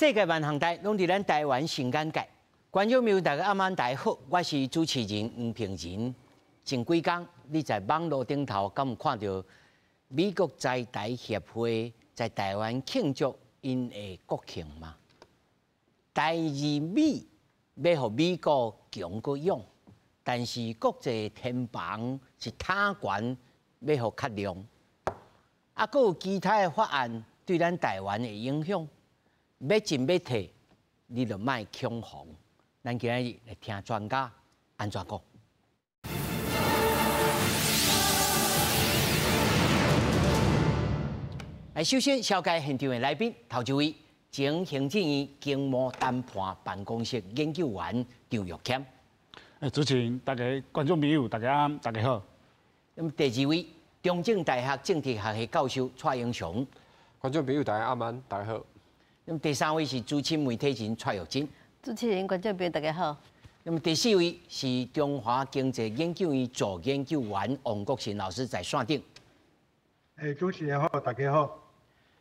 世界萬項代攏佇咱台灣新眼界。觀眾朋友大家暗暗大家好，我是主持人黃平仁。前幾工你在網路頂頭敢有看著美國在台協會在台灣慶祝𪜶的國慶嗎？台而美欲予美國強閣勇，但是國際天棚是塔懸欲予較亮，啊，閣有其他的法案對咱台灣的影響，欲進欲退，你就莫恐慌。咱今仔日來聽專家按怎講。來，首先紹介現場的來賓，頭一位，前行政院經貿談判辦公室研究員張育謙。主持人，大家觀眾朋友，大家大家好。那麼第二位，中正大學政治學系教授蔡英雄。觀眾朋友，大家暗安，大家好。那麼第三位是資深媒體人蔡玉珍。主持人、觀眾朋友，大家好。那麼第四位是中華經濟研究院助研究員王國臣老師在線頂。主持人好，大家好。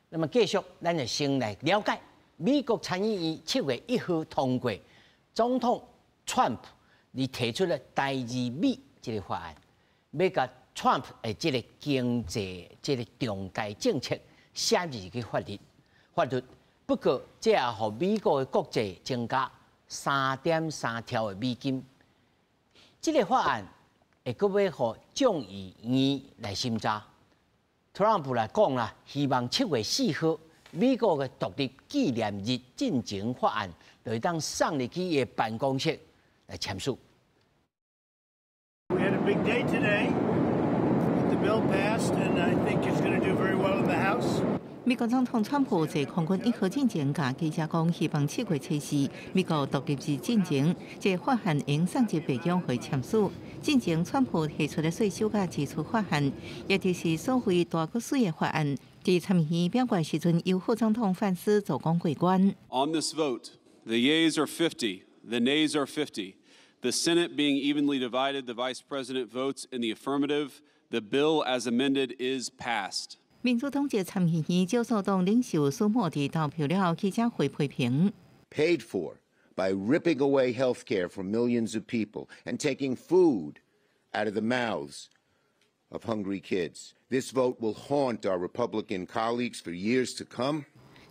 那麼繼續，咱就先來了解美國參議院7月1號通過總統川普伊提出了台而美這個法案，欲共川普的這個經濟這個重大政策寫入去法律。法律不過，這也予美國的國債增加3.3兆的美金。這個法案會閣欲予眾議院來審查。特朗普來講啦，希望7月4號美國的獨立紀念日進前法案，就會當送入去伊的辦公室來簽署。 We had a big day today. The bill passed, and I think it's going to do very well in the House. 美國總統川普坐空軍一號進前，共記者講，希望7月24美國獨立日進前，這個法案會送入白宮予簽署。進前，川普提出的稅收佮支出法案，也就是所謂大閣媠的法案，佇參議院表決時陣，由副總統范斯助講過關。 On this vote, the yeas are 50, the nays are 50. The Senate being evenly divided, the Vice President votes in the affirmative. The bill as amended is passed. 民主黨籍參議院少數黨領袖舒默佇投票了後，記者會批評。 Paid for by ripping away health care from millions of people and taking food out of the mouths of hungry kids. This vote will haunt our Republican colleagues for years to come.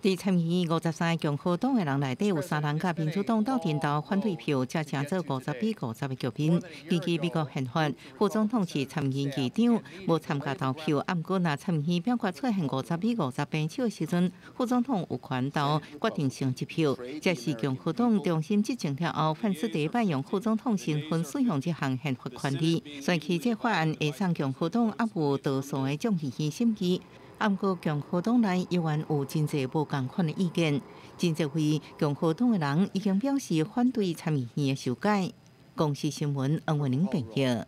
佇參議院53個共和黨的人內底，有三人佮民主黨鬥陣投反對票，才成做50比50的局面。根據美國憲法，副總統是參議院議長，無參加投票。毋過，若參議院表決出現50比50平手的時陣，副總統有權投決定性一票。這是共和黨重新執政了後，范斯第一擺用副總統身份使用這項憲法權利。選舉這法案會送共和黨猶有多數的眾議院審議。毋過共和黨內猶原有真濟無仝款的意見，真濟位共和黨的人已經表示反對參議院的修改。公視新聞黃文玲編譯。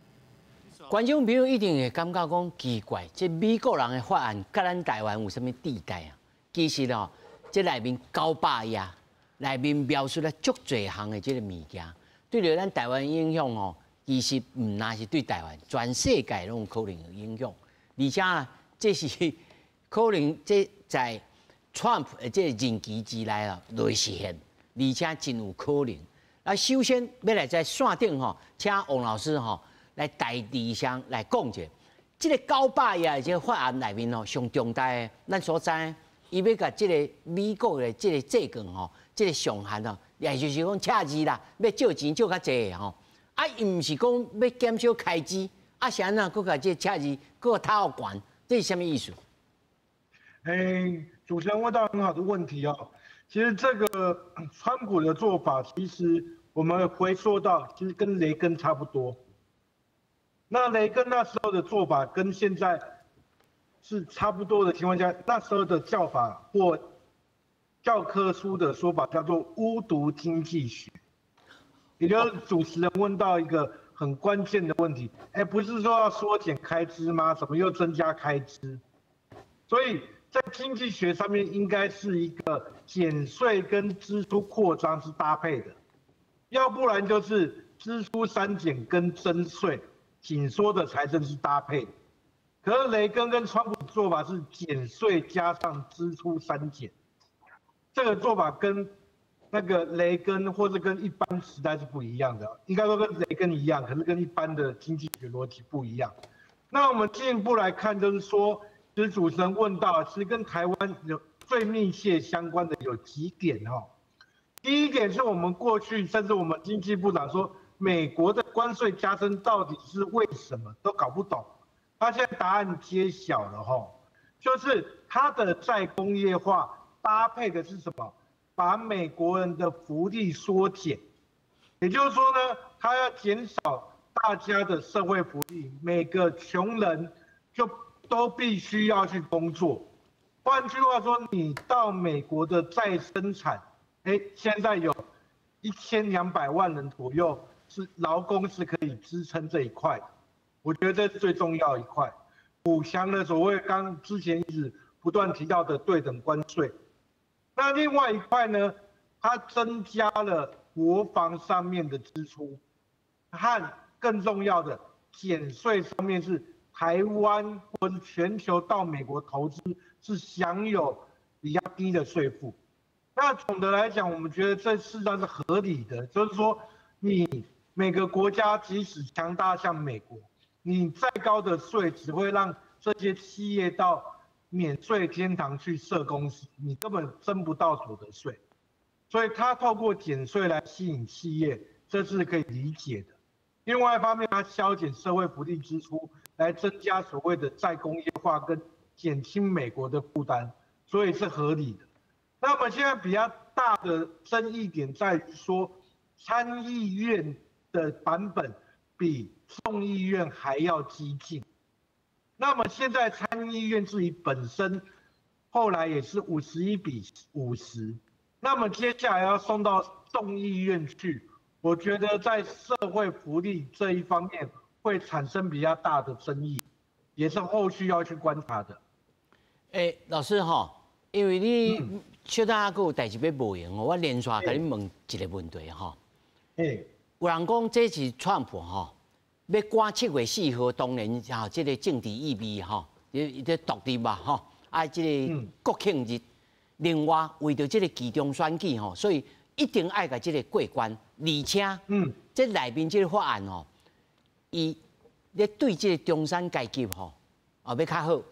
觀眾朋友一定會感覺講奇怪，這美國人的法案佮咱台灣有啥物佇代啊？其實哦，這內面900頁，內面描述了足濟項的這個物件，對著咱台灣影響哦，其實毋但是對台灣，全世界攏有可能有影響。而且啊，這是可能這在川普的這個任期之內啊，會實現，而且真有可能。啊，首先欲來在線頂吼，請王老師吼來大致上來講者，這個900頁的這個法案內面吼，上重大的，咱所知，伊欲共這個美國的這個債券吼，這個上限吼，也就是講赤字啦，欲借錢借較濟的吼，啊，伊毋是講欲減少開支，啊，是按怎閣共這個赤字閣較懸，這是啥物意思？哎，主持人問到很好的問題哦。其實這個川普的做法，其實我們回溯到，其實跟雷根差不多。那雷根那時候的做法跟現在是差不多的情況下，那時候的叫法或教科書的說法叫做巫毒經濟學。也就是主持人問到一個很關鍵的問題，哎，不是說要縮減開支嗎？怎麼又增加開支？所以在經濟學上面，應該是一個減稅跟支出擴張是搭配的，要不然就是支出刪減跟增稅緊縮的財政是搭配的。可是雷根跟川普做法是減稅加上支出刪減，这个做法跟那个雷根或者跟一般时代是不一样的，应该说跟雷根一样，可是跟一般的经济学逻辑不一样。那我们进一步来看，就是说，其实主持人问到，其实跟台湾有最密切相关的有几点哈。第一点是我们过去甚至我们经济部长说，美国的关税加征到底是为什么都搞不懂。他现在答案揭晓了哈，就是它的再工业化搭配的是什么？把美国人的福利缩减，也就是说呢，他要减少大家的社会福利，每个穷人就都必须要去工作。换句话说，你到美国的再生产，哎，现在有1200万人左右是劳工是可以支撑这一块，我觉得这是最重要一块。补强了所谓刚之前一直不断提到的对等关税。那另外一块呢，它增加了国防上面的支出，和更重要的减税上面是台湾或是全球到美国投资是享有比较低的税负。那总的来讲，我们觉得这事实上是合理的，就是说你每个国家即使强大像美国，你再高的税只会让这些企业到免税天堂去设公司，你根本征不到所得税，所以他透过减税来吸引企业，这是可以理解的。另外一方面，他削减社会福利支出，来增加所谓的再工业化跟减轻美国的负担，所以是合理的。那么现在比较大的争议点在于说，参议院的版本比众议院还要激进。那么现在参议院自己本身后来也是51比50，那么接下来要送到众议院去，我觉得在社会福利这一方面会产生比较大的争议，也是后续要去观察的。欸，老师哈，因为你小等閣有代誌欲無閒哦，我連續共你問一個問題哈。有人講這是川普吼，欲趕7月4號，當然吼，這個政治意味吼，伊咧獨立嘛吼，啊，這個國慶日，另外為著這個期中選舉吼，所以一定愛共這個過關，而且，這內面這個法案吼，伊咧對這個中產階級吼，啊，欲較好，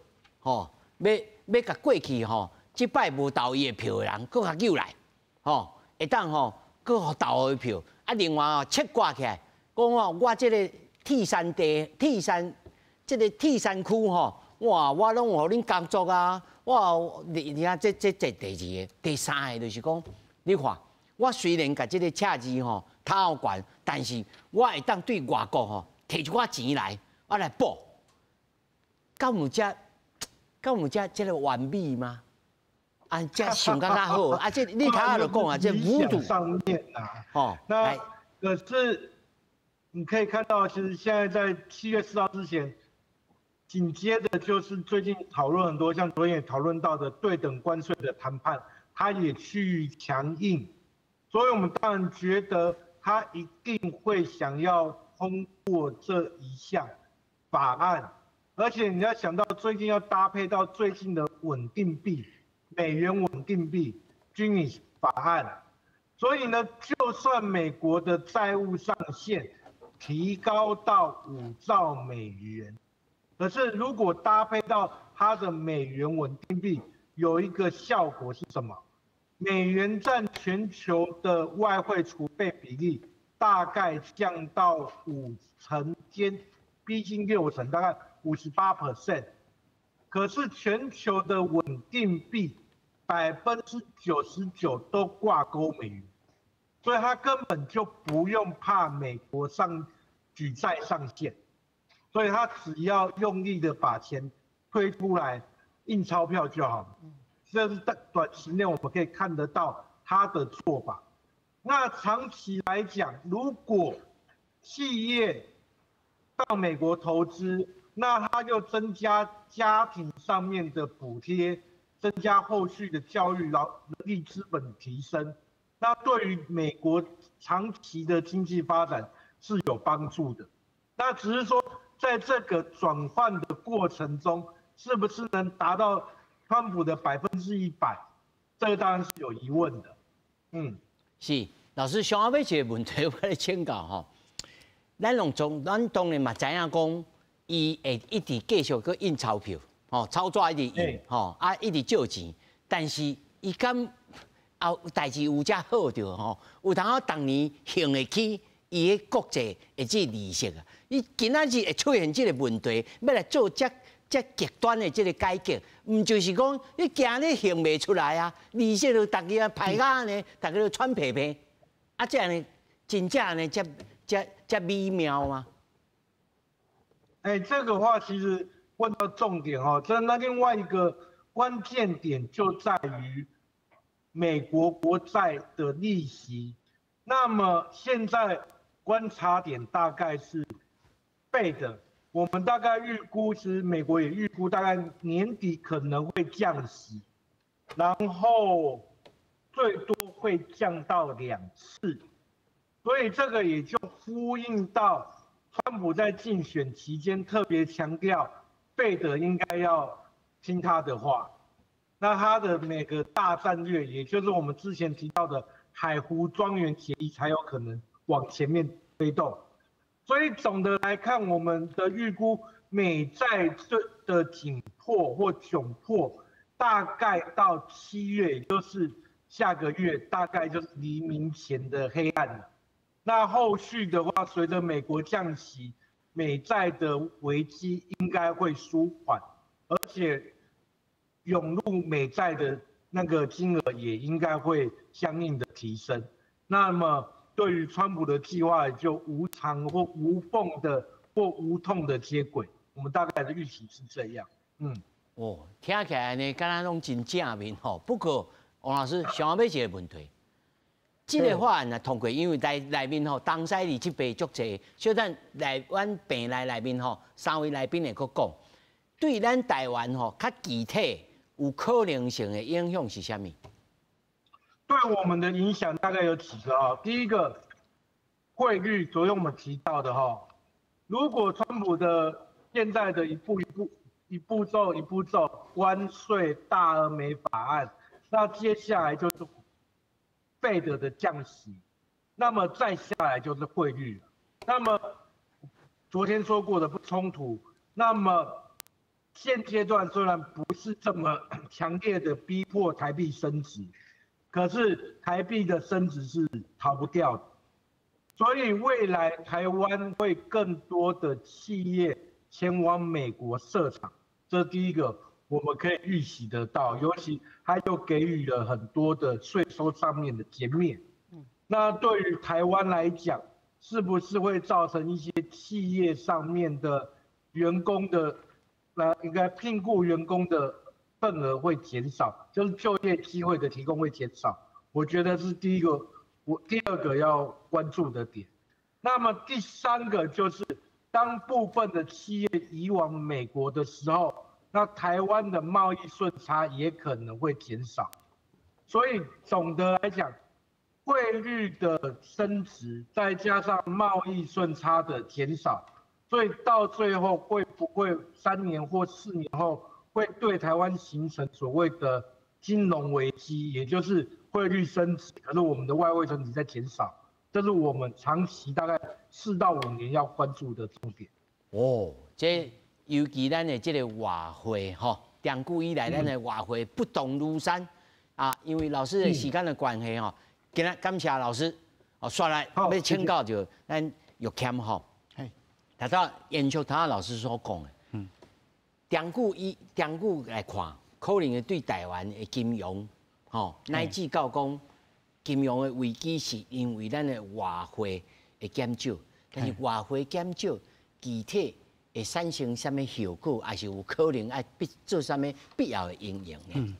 吼，欲共過去吼，這擺無投伊的票的人，閣較救來，吼，會當吼，閣投伊票，啊，另外哦，切割起來，講哦，我這個鐵山地、鐵山，這個鐵山區吼，哇，我攏有予恁工作啊！我你看這第二个、第三个就是講，你看，我雖然共這個赤字吼頭懸，但是我會當對外國吼提一寡錢來，我來補。敢有遮，敢有遮這个完美嗎？啊，這想較較好啊！這你頭仔就講啊，這五度上面啊，哦，那可是。你可以看到，其實現在在7月4號之前，緊接着就是最近討論很多，像昨天也討論到的對等關稅的談判，它也趨於強硬，所以我們當然覺得他一定會想要通過這一項法案，而且你要想到最近要搭配到最近的穩定幣、美元穩定幣、均擬法案，所以呢，就算美國的債務上限提高到5兆美元，可是如果搭配到它的美元穩定幣，有一個效果是什麼？美元佔全球的外匯儲備比例大概降到5成間，逼近6成，大概58%。可是全球的穩定幣99%都掛鈎美元。所以他根本就不用怕美國上舉債上限，所以他只要用力的把錢推出來印鈔票就好了。這是短短期內我們可以看得到他的做法。那長期來講，如果企業到美國投資，那他就增加家庭上面的補貼，增加後續的教育勞力資本提升。那對於美國長期的經濟發展是有幫助的。那只是說，在這個轉換的過程中，是不是能達到川普的100%？这个当然是有疑问的。是老师，上后尾一个问题，我来请教吼。咱拢总，咱當然嘛知影講，伊會一直繼續閣印鈔票，吼，鈔紙一直印，吼，啊，一直借錢。但是伊敢有代誌有遮好著吼？有通啊，逐年還會起伊的國債的這利息啊？伊今仔日會出現這個問題，欲來做遮遮極端的這個改革，毋就是講你驚你還袂出來啊？利息就逐日啊排甲按呢，逐家都喘皮皮，啊，這按呢真正按呢遮遮遮美妙嗎？哎，這個話其實問到重點哦。這那另外一個關鍵點就在於美國國債的利息。那麼現在觀察點大概是 Fed，我們大概預估，其實美國也預估大概年底可能會降息，然後最多會降到2次，所以這個也就呼應到川普在競選期間特別強調，費德應該要聽他的話。那他的每個大戰略，也就是我們之前提到的海湖莊園協議，才有可能往前面推動。所以總的來看，我們的預估美債的緊迫或窘迫，大概到7月，也就是下個月，大概就是黎明前的黑暗了。那後續的話，隨着美國降息，美債的危機應該會舒緩，而且湧入美債的那個金額也應該會相應的提升。那麼對於川普的計劃，就無償或無縫的或無痛的接軌。我們大概的預期是這樣。哦，聽起來呢，敢若攏真正面吼。不過王老師，上後尾一個問題，這個法案若通過，因為內內面吼東西佇這邊足濟，小等來阮棚內內面吼三位來賓會閣講，對咱台灣吼較具體有可能性的影響是啥物？對我們的影響大概有幾個啊？第一個，匯率，昨天我們提到的哈，如果川普的現在的一步一步、一步驟一步驟關稅大而美法案，那接下來就是費德的降息，那麼再下來就是匯率了。那麼昨天說過的不衝突，那麼現階段雖然不是這麼強烈的逼迫台幣升值，可是台幣的升值是逃不掉的，所以未來台灣會更多的企業前往美國設廠，這是第一個我們可以預期得到，尤其他又給予了很多的稅收上面的減免。那對於台灣來講，是不是會造成一些企業上面的員工的，那應該聘僱員工的份額會減少，就是就業機會的提供會減少，我覺得是第一個，我第二個要關注的點。那麼第三個就是，當部分的企業移往美國的時候，那台灣的貿易順差也可能會減少。所以總的來講，匯率的升值，再加上貿易順差的減少，所以到最後會不會3年或4年後，會對台灣形成所謂的金融危機，也就是匯率升值，可是我們的外匯存底在減少，這是我們長期大概4到5年要關注的重點。哦，這尤其咱的這個外匯吼，長久以來咱的外匯不動如山啊，因為老師的時間的關係吼，今仔感謝老師，哦，煞來欲請教著咱玉謙吼，頭拄延續頭老師所講的。長久以長久來看，可能會對台灣的金融，吼，乃至到講金融的危機，是因為咱的外匯會減少，但是外匯減少，具體會產生啥物後果，還是有可能愛必做啥物必要的因應呢？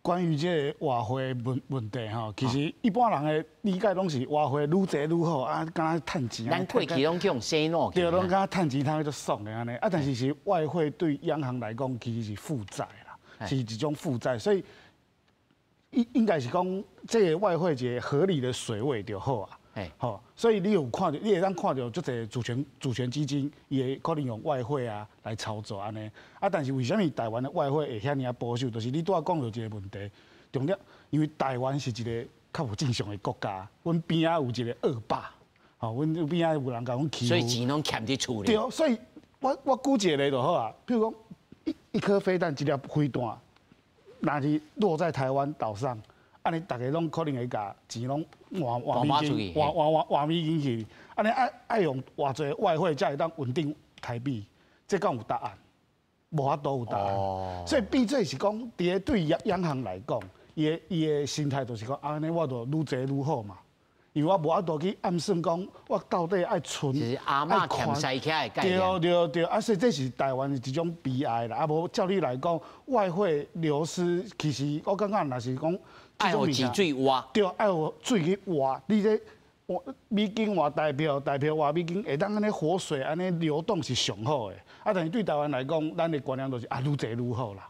關於這個外匯問問題吼，其實一般人的理解攏是外匯愈濟愈好啊，敢若趁錢。咱過去攏叫洗腦。對，攏敢若趁錢趁得足爽的按呢。啊，但是是外匯對央行來講，其實是負債啦，是一種負債，所以應應該是講這個外匯一個合理的水位就好啊。好，所以你有看著，你會當看著足濟主權主權基金，伊會可能用外匯啊來操作按呢。啊，但是為啥物台灣的外匯會遐爾仔保守？就是你拄仔講著一個問題，重點，因為台灣是一个較無正常的國家，阮邊仔有一个惡霸，吼，阮邊仔有人共阮欺負，所以錢攏欠佇厝咧。對，所以我舉一個例就好啊，譬如講一顆飛彈，一粒飛彈，若是落在台灣島上，按呢逐家攏可能會共錢攏換換美金，換換換換美金去，按呢愛愛用偌濟外匯才會當穩定台幣，這敢有答案？無法度有答案。所以變做是講，佇咧對央行來講，伊的心態就是講，按呢我就愈濟愈好嘛，因為我無法度去暗算講，我到底愛存，就是阿嬤欠西徛的概念。對對對，啊，所以這是台灣的一種悲哀啦。啊，無照理來講，外匯流失其實我感覺若是講，愛予錢水活，對，愛予水去活，你這換美金換台票，台票換美金，會當按呢活水按呢流動是上好的。啊，但是對台灣來講，咱的觀念就是啊，愈濟愈好啦。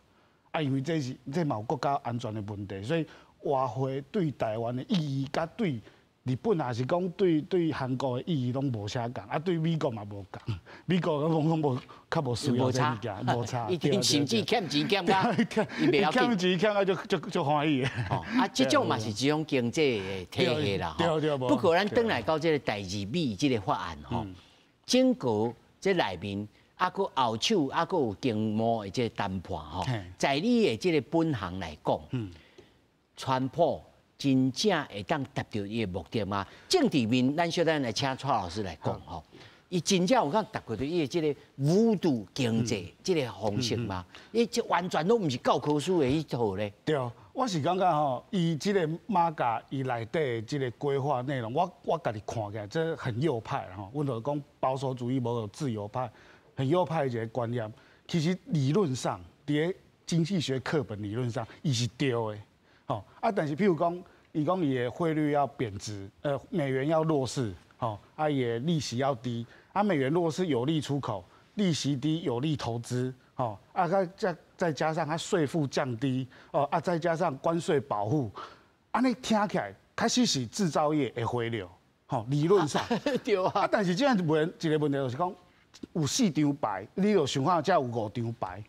啊，因為這是這嘛有國家安全的問題，所以外匯對台灣的意義，佮對日本也是講對韓國的意義攏無啥仝，啊，對美國嘛無仝，美國攏攏無較無需要這物件，無差。伊甚至欠錢欠甲，伊袂要緊。欠錢欠甲足足足歡喜的。啊，這種嘛是一種經濟的體系啦。對對。不過咱轉來到這個台日美這個法案吼，整個這內面啊，閣後手啊，閣有經貿的這個談判吼，在你的這個本行來講，川普真正會當達到伊的目的嗎？政治面，咱小等來請蔡老師來講吼，伊真正有通達到伊的這個武道經濟這個方式嗎？伊這完全攏毋是教科書的彼套咧。對，我是感覺吼，伊這個 MAGA 伊內底的這個規劃內容，我家己看起來這很右派吼。阮就講保守主義，無有自由派，很右派的一個觀念。其實理論上，佇咧經濟學課本理論上，伊是對的。吼啊，但是譬如講，伊講伊的匯率要貶值，美元要弱勢，吼啊，伊的利息要低，啊，美元弱勢有利出口，利息低有利投資，吼啊，再加上它稅負降低，哦啊，再加上關稅保護，按呢聽起來確實是製造業會回流，吼，理論上，對啊，啊，但是這樣問一個問題就是講，有四張牌，你就想看這有五張牌，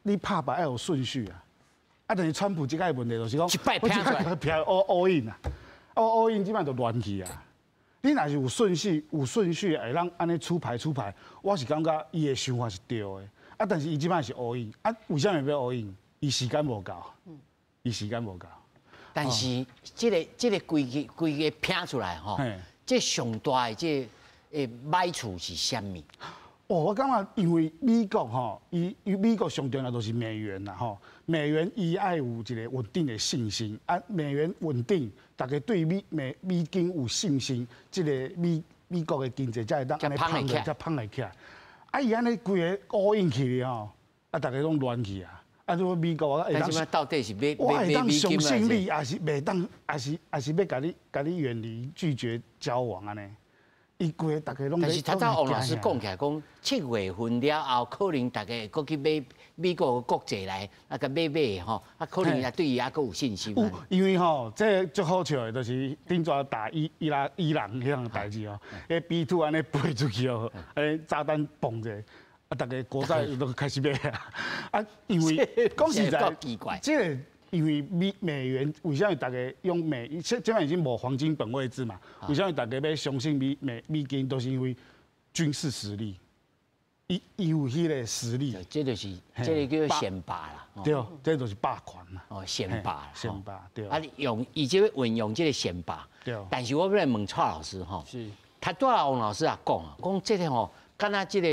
你拍牌愛有順序啊。啊！但是川普這個問題就是講，一擺拚出來，拚 all in 啊，all in 這擺就亂去啊。你若是有順序，有順序會當按呢出牌出牌，我是感覺伊的想法是對的。啊，但是伊這擺是 all in，啊，為啥物欲 all in？伊時間無夠，伊時間無夠。但是這個規個規個拚出來吼，這上大的這個歹處是啥物？哦，我感覺因為美國吼，伊伊美國上重要就是美元啦吼，美元伊愛有一個穩定的信心，啊，美元穩定，逐家對美金有信心，這個美國的經濟才會當按呢膨起來，才膨會起來。啊，伊按呢規个 all in 去吼，啊，逐家攏亂去啊。啊，如果美國我會當，到底是欲我會當相信你，抑是袂當，抑是欲共你共你遠離拒絕交往按呢？伊規个逐家攏。但是頭拄王老師講起來講，7月份了後，可能逐家會閣去買美國的國債來，啊，共買買吼，啊，可能也對伊猶閣有信心。有，因為吼，這足好笑的，就是頂逝打伊朗彼項代誌哦，彼 B2 按呢飛出去哦，欸炸彈爆者，啊，逐家國債都開始買啊，啊，因為講實在，這個因為美元為啥物逐家用美？這這擺已經無黃金本位制嘛？為啥物逐家欲相信美金？都是因為軍事實力，伊伊有彼個實力。這就是這個叫先霸啦。對，這就是霸權啦。哦，先霸。先霸對。啊，用伊這個運用這個先霸。對。但是我欲來問蔡老師吼，他拄仔王老師也講啊，講這個吼，敢若這個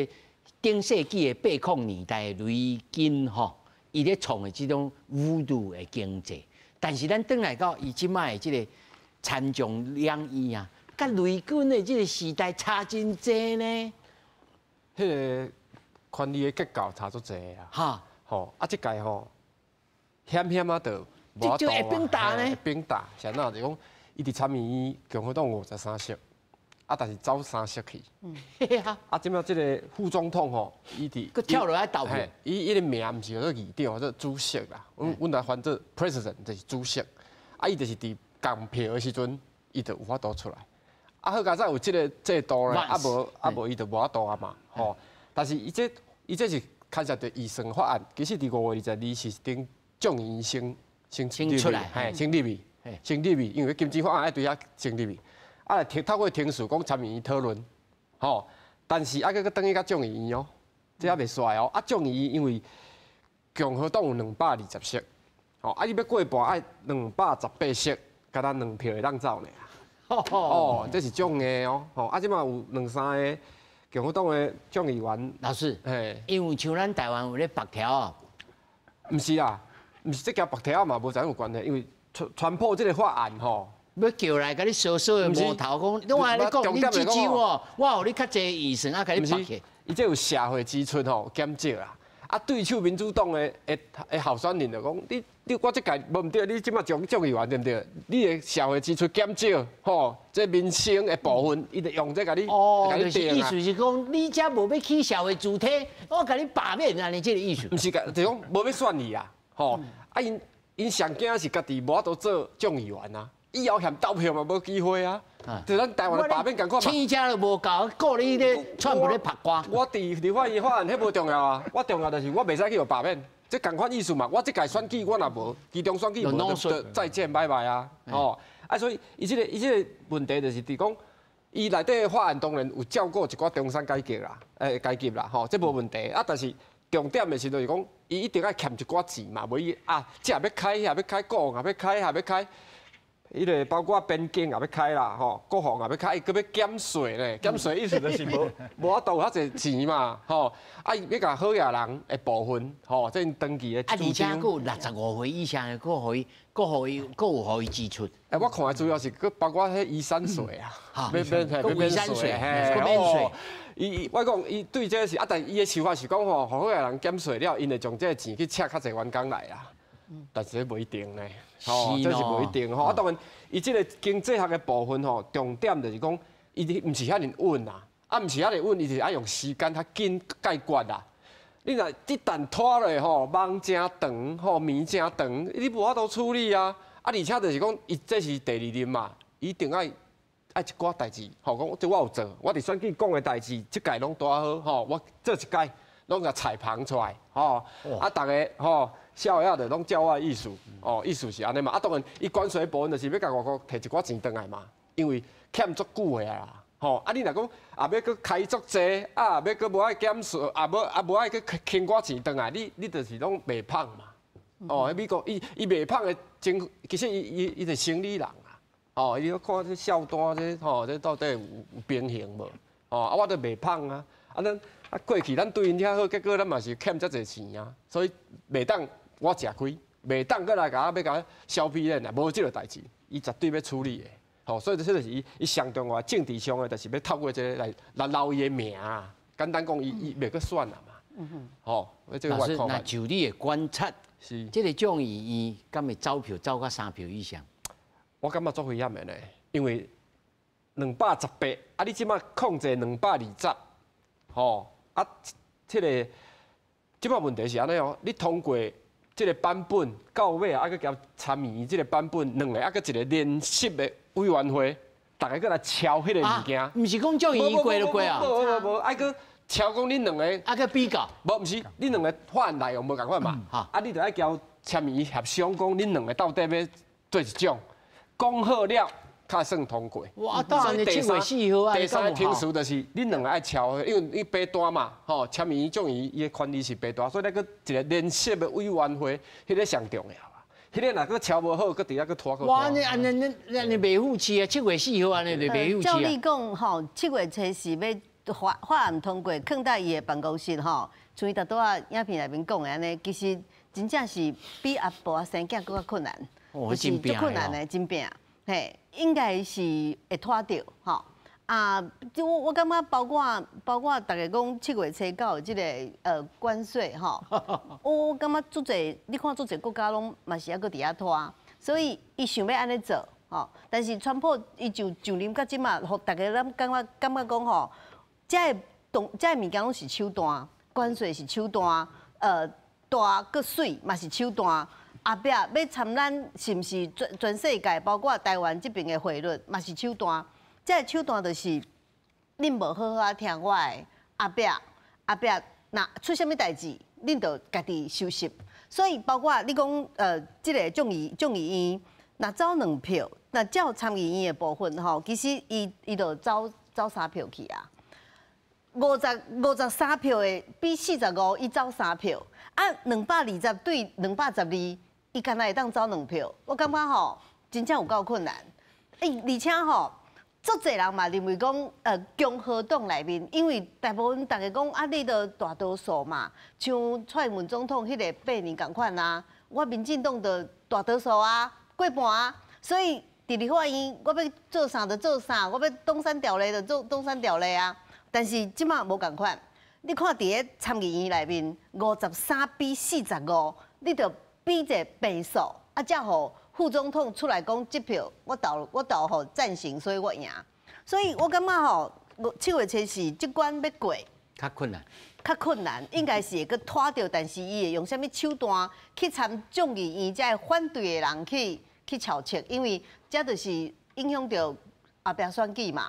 頂世紀的八零年代雷根吼，伊咧創的這種武道的經濟，但是咱轉來到伊這擺的這個參眾兩院啊，佮雷根的這個時代差真濟呢。彼個權力的結構差足濟啊！吼啊，這屆吼險險啊，就無法度會變大呢？會變大，是按怎？就講伊佇參議院共和黨53席，啊，但是走3席去。啊，這擺這個副總統吼，伊佇閣跳落來投票。伊伊个名毋是叫做議長，叫做主席啦。阮來翻做 president 就是主席。啊，伊就是佇仝票的時陣，伊就有法度出來。啊，好佳哉有這個制度咧，啊無伊就無法度啊嘛，吼。但是伊這伊這是牽涉著預算法案，其實佇5月22日是頂眾議院先先先出來，嘿，先入去，先入去，因為金錢法案愛對遐先入去，啊，透過程序講參議院討論，吼，但是啊，閣閣轉去共眾議院哦，這猶未煞哦，啊，眾議院因為共和黨有220席，吼，啊，你欲過半愛218席，敢若兩票會當走爾。哦，這是眾的哦，吼，啊，這馬有兩三个共和黨的眾議員。老師，嘿，因為像咱台灣有咧白條哦，毋是啦，毋是這共白條嘛無啥有關係，因為川普這个法案吼，欲叫來共你燒燒的魔頭講，我按呢講，你這州哦，我予你較濟預算啊，共你拔去。伊這有社會支出吼減少啦。啊，對手民主黨的的的候選人就講，你你我這屆無毋對，你這馬眾眾議員對毋對？你的社會支出減少，吼，這民生的部分，伊就用這共你哦，就是意思是講，你遮無欲起社會主體，我共你罷免按呢這个意思。毋是，就是講無欲選伊啊，吼，啊𪜶𪜶上驚是家己無法度做眾議員啊，以後嫌投票嘛無機會啊。就咱台灣的罷免仝款嘛，錢遮都無夠，顧你咧川普咧拍歌。我佇立法院法案彼無重要啊，我重要就是我袂使去予罷免，這仝款意思嘛。我這屆選舉我若無，期中選舉無，就再見拜拜啊！吼，啊，所以伊這个伊這个問題就是佇講，伊內底法案當然有照顧一寡中產階級啦，階級啦，吼，這無問題。啊，但是重點的是就是講，伊一定愛欠一寡錢嘛，無伊啊，這也欲開，彼也欲開，國防也欲開，彼也欲開。彼个包括邊境也欲開啦，吼，國防也欲開，伊閣欲減稅咧，減稅意思就是無無法度有遐濟錢嘛，吼，啊，伊欲共好額人的部分，吼，這長期的啊，而且閣有65歲以上的，閣予伊，閣予伊，閣有予伊支出。欸，我看的主要是閣包括彼遺產稅啊，免免免免稅，閣免稅。伊伊，我講伊對這個是啊，但伊的想法是講吼，予好額人減稅了，𪜶會將這个錢去請較濟員工來啊。但是這無一定呢，吼，這是無一定吼。啊，當然，伊這个經濟學的部分吼，重點就是講，伊毋是遐爾穩啊，啊，毋是遐爾穩，伊是愛用時間較緊解決啦。你若一旦拖落吼，夢誠長吼，暝誠長，你無法度處理啊。啊，而且就是講，伊這是第二任嘛，伊一定愛愛一寡代誌，吼，講這我有做，我佇選舉講的代誌，這屆攏拄好，吼，我做一屆攏共彩排出來，吼，啊，逐个吼。痟仔就攏照我的意思，哦，意思是按呢嘛。啊，當然，伊關稅部分就是欲共外國提一寡錢轉來嘛，因為欠足久的啊，吼。啊，你若講也欲閣開足濟，啊，欲閣無愛減稅，啊，無啊無愛閣牽寡錢轉來，你你就是攏賣麭嘛。哦，美國伊伊賣麭的真，其實伊伊伊是生理人啊。哦，伊看這數單這吼，這到底有有平衡無？哦，啊，我著賣麭啊。啊，咱啊過去咱對𪜶遐好，結果咱嘛是欠遮濟錢啊，所以袂當。我食虧，袂當閣來共我欲共我削皮咧，無這个代誌，伊絕對欲處理的，吼，所以這就是伊伊上重要政治上的，就是欲透過這个來來撈伊的名啊。簡單講，伊伊袂閣選啊嘛，吼。老師，那就你的觀察，是這个眾議院敢會走票走到三票以上？我感覺足危險的呢，因為218，啊，你這馬控制220，吼，啊，這个這馬問題是按呢哦，你通過。這个版本到尾啊，閣交參議院這个版本，兩个啊，閣一个聯席的委員會，逐个閣來敲彼个物件。毋是講眾議院過就過啊？無無無，愛閣敲講恁兩个。啊，閣比較。無，毋是，恁兩个法案內容無仝款嘛？啊，你著愛交參議院協商，講恁兩个到底欲做一種，講好了，才算通過。哇，當然7月4號啊，第三个程序就是恁兩个愛敲，因為你排單嘛，吼，參議院眾議院伊的權利是排單，所以咧閣一个聯席的委員會，彼个上重要啊。彼个若閣敲無好，閣佇遐閣拖閣拖。哇，按呢按呢按呢袂赴市啊，7月4號按呢就袂赴市啊。照理講吼，7月初四欲法法案通過，囥佇伊的辦公室吼，像伊頭拄仔影片內面講的按呢，其實真正是比阿婆生囝閣較困難，就是足困難的，真拚。嘿，應該是會拖著吼。啊，就我我感覺包括包括逐家講7月初九的這个關稅吼，我我感覺足濟，你看足濟國家攏嘛是猶閣佇遐拖，所以伊想欲按呢做吼。但是川普伊就上任到這馬，予逐家咱感覺感覺講吼，這个動這个物件攏是手段，關稅是手段，大閣媠嘛是手段。後壁欲參咱是毋是全全世界，包括台灣這邊的匯率嘛是手段。這个手段就是恁無好好仔聽我的，後壁後壁若出啥物代誌，恁就家己收拾。所以包括你講，這个眾議院若走兩票，若照參議院的部分吼，其實伊就走三票去啊。53票的比45，伊走三票，啊，220對212，伊敢若會當走兩票，我感覺吼，真正有夠困難。欸，而且吼，足濟人嘛認為講，共和黨內面，因為大部分大家講啊，你都大多數嘛，像蔡英文總統彼个八年仝款啊，我民進黨就大多數啊，過半啊，所以佇立法院我欲做啥就做啥，我欲東山條例就做東山條例啊。但是這馬無仝款，你看佇咧參議院內面53比45，你就比一個倍數，啊，才予副總統出來講，這票我投予贊成，所以我贏。所以我感覺吼，7月初四這關欲過，較困難，較困難，應該是會閣拖著，但是伊會用啥物手段去參眾議院這反對的人去敲策，因為這就是影響著後壁選舉嘛，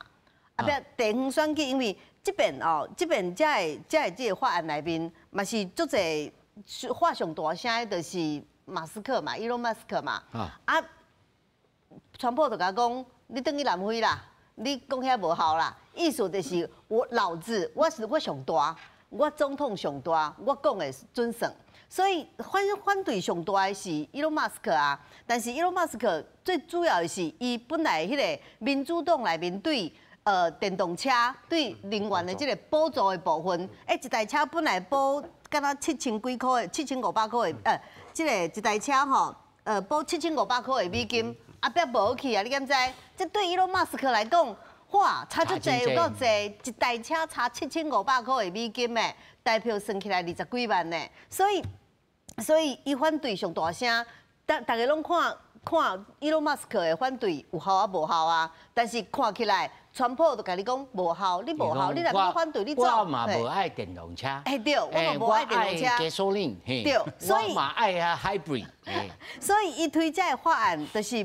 後壁地方選舉，因為這邊哦，這邊這个這个法案內面嘛是足濟話上大聲的，就是馬斯克嘛，伊隆馬斯克嘛。啊，川普就共講，你轉去南非啦，你講遐無效啦。意思就是我老子我是我上大，我總統上大，我講的準算。所以反對上大的是伊隆馬斯克啊，但是伊隆馬斯克最主要的是伊本來彼个民主黨內面對電動車對能源的這个補助的部分，欸，一台車本來補敢若七千幾箍的，7500箍的，這个一台車吼，補7500箍的美金，後壁無去啊，你敢知？這對伊隆馬斯克來講，哇，差足濟，有夠濟，一台車差七千五百箍的美金的，台票算起來20幾萬呢，所以伊反對上大聲，逐家攏看看伊隆馬斯克的反對有效啊無效啊，但是看起來，川普就共你講無效，你無效，你若欲反對，你走。我嘛無愛電動車。欸對，我嘛無愛電動車。 gasoline，對，所以我嘛愛啊 hybrid。所以伊推這个法案，就是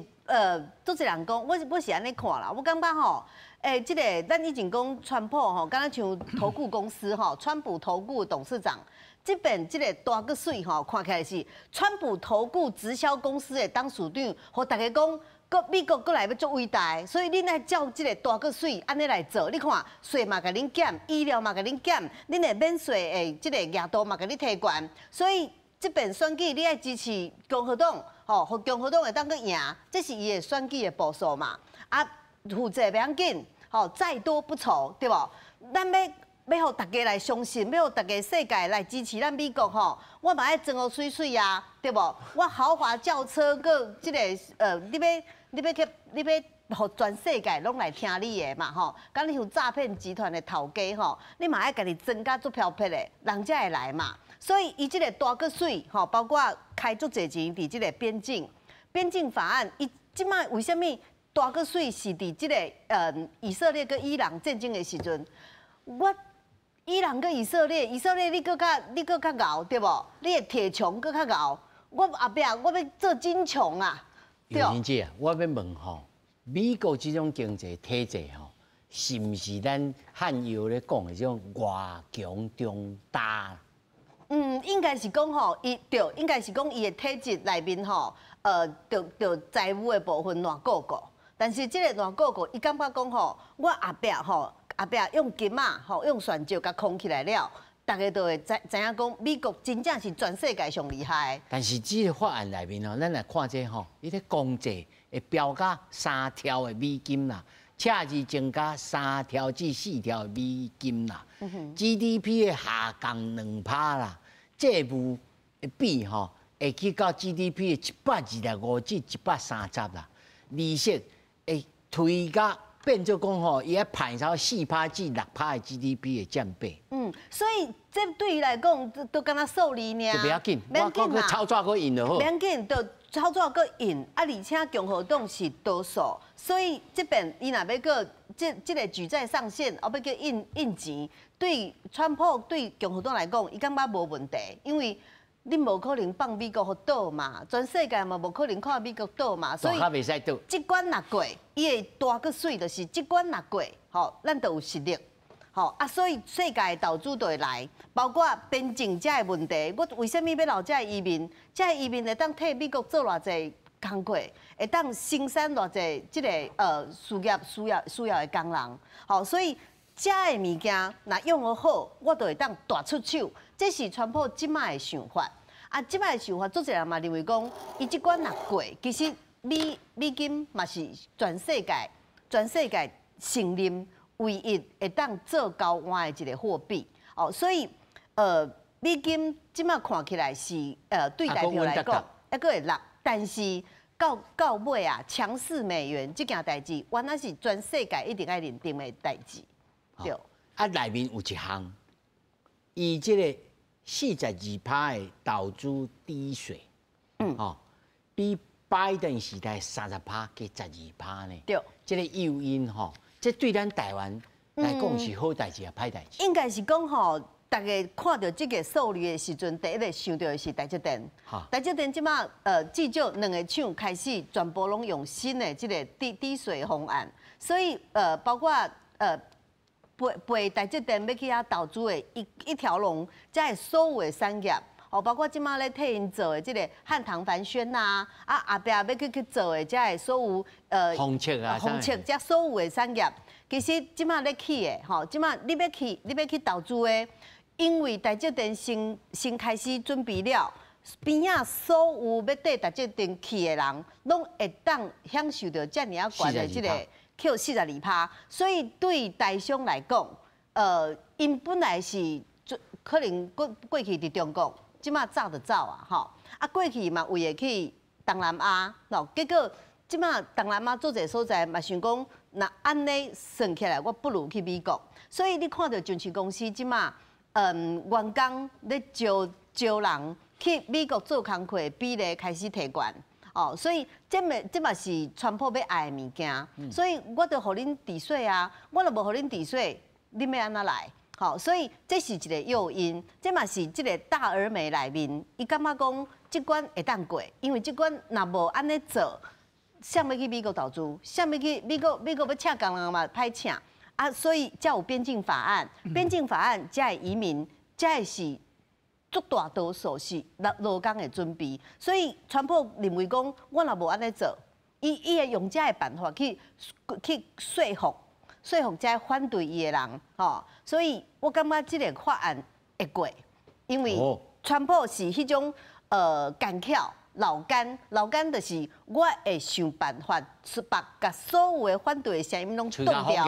足濟人講，我是按呢看啦，我感覺吼，欸，這个咱以前講川普吼，敢若像投顧公司吼，川普投顧董事長，這邊這个大閣媠吼，看起來是川普投顧直銷公司的董事長，予大家講。閣美國閣來欲足偉大，所以恁愛照這个大閣媠按呢來做。你看稅嘛共恁減，醫療嘛共恁減，恁的免稅的這个額度嘛共你提懸。所以這邊選舉你愛支持共和黨，吼，予共和黨會當閣贏，這是伊的選舉的步數嘛。啊，負債袂要緊，吼，債多不愁，對無？咱欲予大家來相信，欲予大家世界來支持咱美國吼，我嘛愛裝予媠媠啊，對無？我豪華轎車閣這个你欲予全世界攏來聽你的嘛吼？敢你像詐騙集團的頭家吼，你嘛愛家己裝甲足飄撇的，人才會來嘛。所以伊這个大閣媠吼，包括開足濟錢佇這个邊境法案，伊這擺為啥物大閣媠是佇這个以色列佮伊朗戰爭的時陣，我伊朗佮以色列，以色列你閣較𠢕對無？你的鐵牆閣較𠢕，我後壁我欲做金牆啊！尤玲姐啊，我欲問吼，美國這種經濟體制吼，是毋是咱漢藥咧講的這種外強中大？嗯，應該是講吼，伊對，應該是講伊的體制內面吼，著財務的部分爛過過，但是這个爛過過，伊感覺講吼，我後壁吼，後壁用金仔吼，用鑽石共框起來了，大家都會知影講，美國真正是全世界上厲害。但是這个法案內面吼，咱來看這吼，伊咧公債會飆到3兆的美金啦，赤字增加3兆至4兆的美金啦，GDP 的下降2趴啦，債務的比吼會去到 GDP 的125至130啦，利息會推到變做講吼，伊愛派超4趴至6趴的 GDP 的佔比。嗯，所以這對伊來講都敢若數字爾。就袂要緊，我閣操作閣印就好。袂要緊，就操作閣印啊，而且共和黨是多數，所以這邊伊若欲閣這个舉債上限，欲閣印印錢，對川普對共和黨來講，伊感覺無問題，因為你無可能放美國予倒嘛，全世界嘛無可能看美國倒嘛，所以這關若過，伊會大閣媠，就是這關若過，吼，咱就有實力，吼啊，所以世界的投资就会来，包括边境遮的问题。我为啥物欲留遮的移民？遮的移民会当替美国做偌济工课，会当生产偌济这个事业需要的工人。吼，所以遮的物件若用得好，我就会当大出手。这是川普这摆的想法。啊，这摆的想法，足济人嘛认为讲，伊这关若过，其实美金嘛是全世界承认唯一会当做交换的一个货币。哦，所以美金这摆看起来是对台票来讲，犹阁会落，但是到尾啊，强势美元这件代志，原来是全世界一定爱认定的代志。对。啊，内面有一项，伊这个42%的投资抵税，哦，比拜登时代30%加12%呢。这个诱因吼，这对咱台湾来讲是好代志抑歹代志？应该是讲吼，大家看到这个数字的时阵，第一个想到的是台积电。台积电这马至少两个厂开始全部拢用新的这个抵税方案，所以包括陪台积电欲去遐投资的一条龙，遮的所有的产业，哦，包括这马咧替𪜶做的这个汉唐帆宣呐，啊，后壁欲去做的遮的所有封测啊，封测遮所有的产业，其实这马咧起的，吼，这马你欲去投资的，因为台积电先开始准备了，边仔所有欲缀台积电去的人，拢会当享受到遮尔仔悬的这个扣42%，所以对台商来讲，𪜶本来是可能过去伫中国，这马走就走啊，吼，啊过去嘛为会去东南亚，喏，结果这马东南亚做者所在嘛想讲，若按呢算起来，我不如去美国。所以你看到上市公司这马，员工咧招招人去美国做工课的比例开始提悬。哦，所以这嘛是川普欲爱的物件，所以我就予恁抵税啊，我若无予恁抵税，恁欲按怎来？好，所以这是一个诱因，这嘛是这个大而美内面，伊感觉讲这关会当过，因为这关若无按呢做，谁欲去美国投资？谁欲去美国？美国欲请工人嘛歹请啊，所以才有边境法案，边境法案才会移民，才会是足大多数是劳工的准备，所以川普认为讲，我若无按呢做，伊会用遮的办法去说服遮反对伊的人，吼，所以我感觉这个法案会过，因为川普是彼种奸巧老奸，老奸就是我会想办法，是把所有的反对的声音拢挡掉。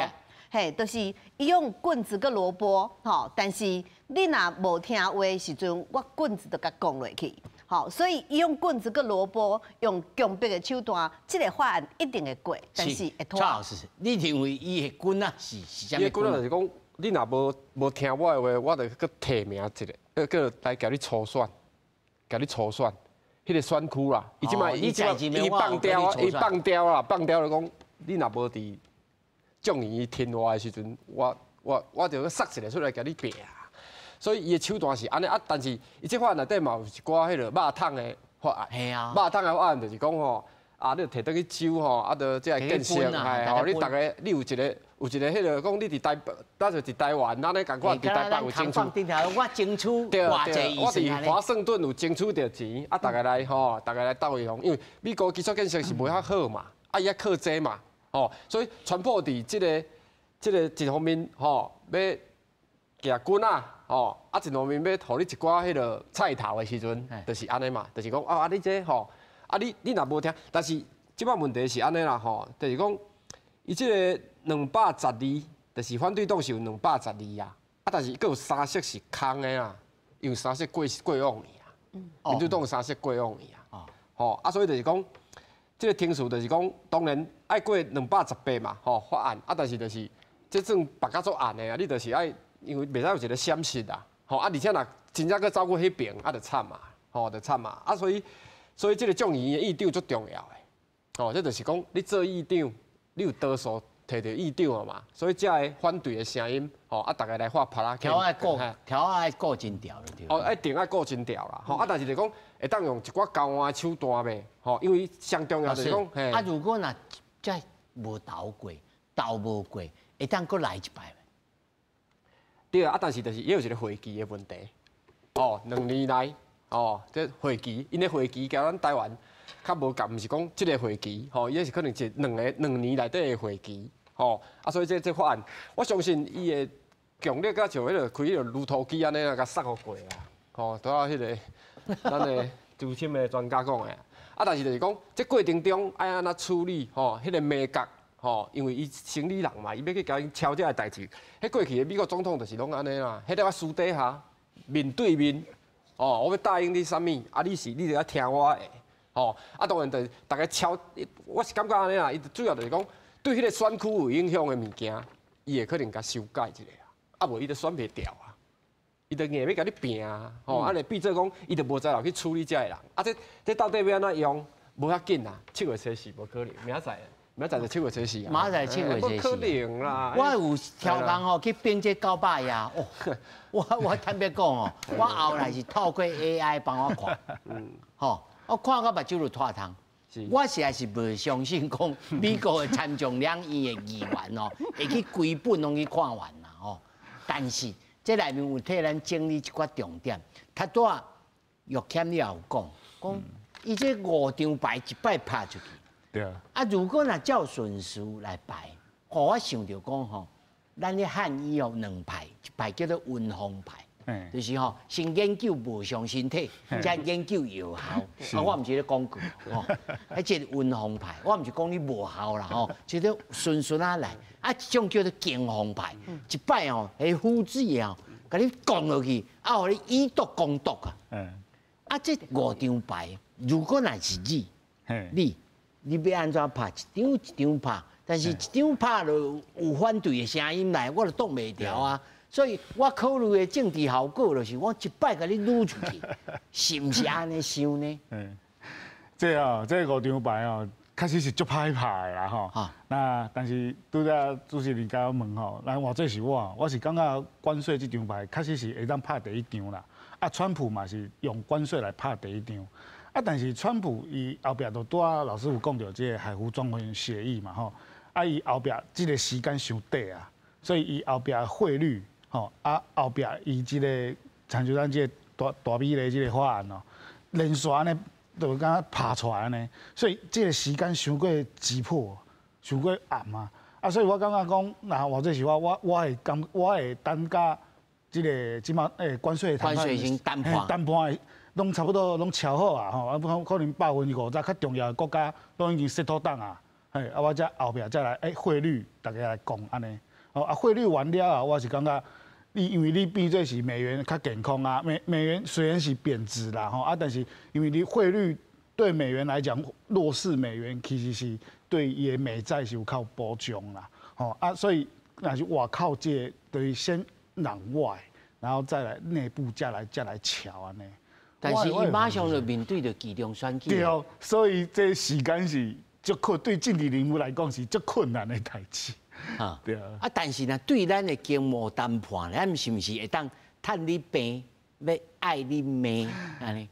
嘿，就是伊用棍子佮萝卜，吼，但是你若无听话的时阵，我棍子就共摃落去，吼，所以伊用棍子佮萝卜，用强迫的手段，这个法案一定会过，但是会拖。蔡老师，你认为伊的棍仔是啥物？伊的棍仔就是讲，你若无听我的话，我就阁提名一个，阁来共你初选，共你初选，彼个选区啦，伊这马伊这伊放掉，伊放掉啦，放掉就讲，你若无伫众议院听我的时阵，我就阁杀一个出来共你拼。所以伊的手段是按呢啊，但是伊这法案内底嘛有一寡彼个肉桶的法案。肉桶的法案就是讲吼，啊，你提转去州吼，啊，就这个建设，嘿，吼，你逐个你有一个彼个讲，你伫台北，咱就伫台湾，按呢仝款伫台北有争取。我争取对对，我伫华盛顿有争取著钱，啊，逐个来吼，逐个来斗伊用，因为美国基础建设是无遐好嘛，啊，伊爱靠这嘛。吼，所以川普伫这个一方面吼，欲举棍仔，吼，啊一方面欲予你一寡彼个菜头的时阵，就是按呢嘛，就是讲啊，你这吼，啊你若无听，但是这摆问题是按呢啦吼，就是讲伊这个212，就是反对党是有两百十二啊，啊但是阁有三席是空的啦，因为三席过往去啊，民主党三席过往去啊，吼，啊所以就是讲。这个程序就是讲，当然爱过218嘛，吼法案啊，但是就是这算别较足暗的啊，你就是爱，因为袂使有一个闪失啊，吼啊，而且若真正阁走过彼边，啊，就惨嘛，吼就惨嘛，啊，所以这个众议院的议长足重要的，吼，这就是讲你做议长，你有多数提著议长啊嘛，所以才会反对的声音，吼啊，逐个来画拍啦，条爱顾真牢对。哦，一定爱顾真牢啦，吼啊，但是就讲会当用一寡交换的手段袂，吼，因为上重要就是讲，啊，如果若遮无投过，投无过，会当阁来一摆袂？對啊，但是就是也有一個會期的問題。哦，2年內，哦，這會期，𪜶的會期佮咱台灣較無仝，毋是講這個會期，吼，伊是可能是2年內底的會期，吼，啊，所以這法案，我相信伊會強力佮像彼個開彼個鋁塗機按呢啊，共塞予過啦，吼，拄仔彼個咱的資深的專家講的，啊，但是就是講，這過程中愛按怎處理，吼，彼個眉角，吼，因為伊生理人嘛，伊欲去共𪜶敲這个代誌，彼過去的美國總統就是攏按呢啦，彼個私底下面對面，哦，我欲答應你啥物，啊，你是你著愛聽我的，吼，啊，當然就逐家敲，我是感覺按呢啦，伊主要就是講對彼個選區有影響的物件，伊會可能共修改一下，啊，無伊就選袂牢啊，伊就硬欲共你拚啊，吼，啊，就變做講伊就無才調去處理這个人，啊，這到底欲按怎用？無遐緊啊，7月初四無可能，明仔載。明仔載就7月初四啊！明仔載7月初四。無可能啦！我有超工吼去編這900頁哦，我坦白講哦，我後來是透過 AI 幫我看，吼，我看到目睭就脫窗。我實在是無相信講美國的參眾兩院的議員哦，會去規本攏去看完啦吼。但是這內面有替咱整理一寡重點，頭拄仔玉謙你也有講，講伊這5張牌一擺拍出去。對啊，啊，如果若照順序來排，予我想著講吼，咱咧漢醫哦兩派，一派叫做溫風派，就是吼先研究無傷身體，再研究藥效。啊，我毋是咧講過吼，彼個溫風派，我毋是講你無效啦吼，就是順順仔來。啊，一種叫做強風派，一擺吼，彼斧子吼，共你降落去，啊，予你以毒攻毒啊。啊，這5張牌，如果若是你，你欲按怎拍？一張一張拍，但是一張拍就有反對的聲音來，我就擋袂牢啊。所以我考慮的政治效果就是，我一擺共你擄出去，是毋是按呢想呢？這哦，這5張牌哦，確實是足歹拍的啦吼。那但是拄才主持人共我問吼，那換做是我，我是感覺關稅這張牌確實是會當拍第一張啦。啊，川普嘛是用關稅來拍第一張。啊，但是川普伊後壁就拄仔老師有講著這个海湖莊園協議嘛吼，啊伊後壁這个時間傷短啊，所以伊後壁匯率吼，啊後壁伊這个親像咱這个大大美的這个法案哦，連續按呢就敢若拍出來按呢，所以這个時間傷過急迫，傷過暗啊，啊所以我感覺講，若換做是我，我會等甲這个這馬關稅談判，談判的。攏差不多攏敲好啊，吼！啊，可能50%較重要的國家攏已經 settle down 啊，嘿，啊，我才後壁再來，匯率大家來講按呢，哦，啊，匯率完了後，我是感覺，你因為你變做是美元較健康啊，美元雖然是貶值啦，吼，啊，但是因為你匯率對美元來講，弱勢美元其實是對伊的美債是有較有保障啦，吼，啊，所以若是外口這個，就是先攘外，然後再來內部再來喬按呢。但是伊馬上就面對著期中選舉。對，所以這時間是足困，對政治人物來講是足困難的代誌。啊，對啊。啊，但是呢，對咱的經貿談判，咱是毋是會當趁你病，欲愛你命按呢？